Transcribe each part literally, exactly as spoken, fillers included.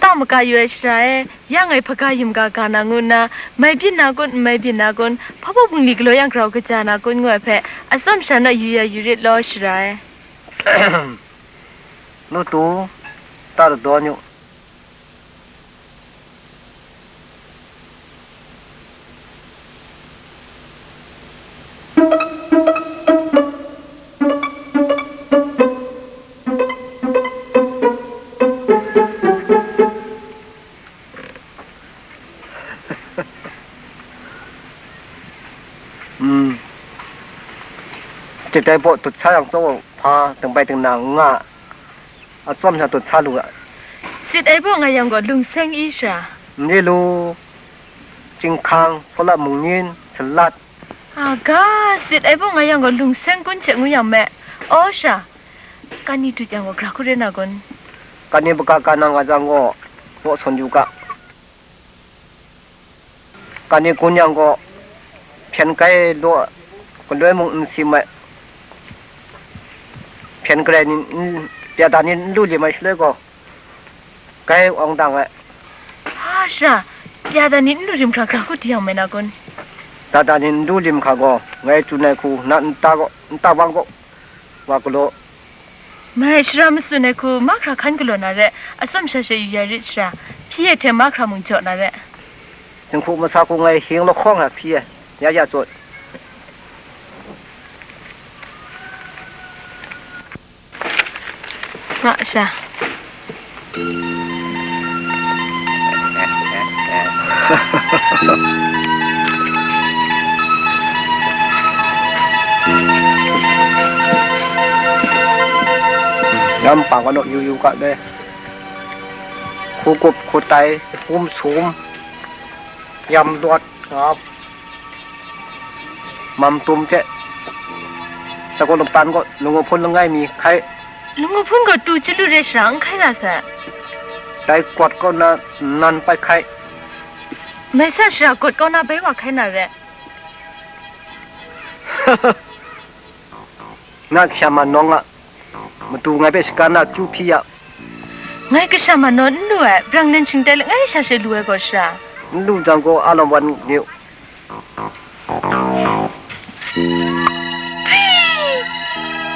Hpa maga yu ai shara e, ya ngai hpaga yum ga ga na ngu nna, mai byin na kun, n mai byin na kun, hpa baw bungli galaw yang grau kaja na kun ngu ai hpe, atsawm sha naw yu ya yu rit law, shara e. Nu tu, ta ladaw yu. Hmm. Tit ai baw tut sa yang tsaw hpa dingbai dingna n nga, atsawm hta tut sa lu ai. Sit ai baw nga yang gaw lung seng i sha? N re lu, chyinghkang, sawla mungyin, salat. Aga, sit ai baw nga yang gaw lung seng kun hte ngu yang me. Aw sha, kani tut yang gaw gra hku re na kun? Kani baka ka nang ga jang gaw, baw sawn yu ga. Kani kun yang gaw, hpyen kai law, galoi mung n sim ai, hpyen garai ni n, pyada ni n lu lim ai shaloi gaw, kai awng dang ai. Ha sha, pyada ni n lu rim hkra hkra hku di yang mai na kun? Pyada ni n lu lim hkra gaw, ngai tsun ai hku, na nta gaw, nta wang gaw, wa galaw. Mai, shara matsun ai hku mahkra hkan galaw na re, atsawm sha she yu ya rit shara, hpyi e hte mahkra mung jaw na re. Jinghku masa hku ngai hing lahkawng na hpyi e, ya ya tsawt. Nga sha. Yam pang kanu yu yu ga le, hku gup hku tai, hkum sum, yam lawt, ngap. Mam tum hte, shakawn lapan gaw lungu hpun langai mi hkai. Lungu hpun gaw tu chyalu re shara n hkai ra sai. Dai kawt kaw na nnan pai hkai. Mai sa shara kawt kaw na bai wa hkai na re. Na kasha ma nawng a, matu ngai hpe shaga na kyu hpyi ya. Ngai kasha ma nawn n lu ai, brang len shingtai langai sha she lu ai gaw sha. N lu jang gaw, a lam wan yu.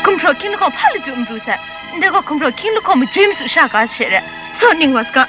Hkumhpraw hkying lahkawng hpa laju n pru sai, ndai gaw hkumhpraw hkying lahkawng majoi masu sha ga she re, saw ning wa saga.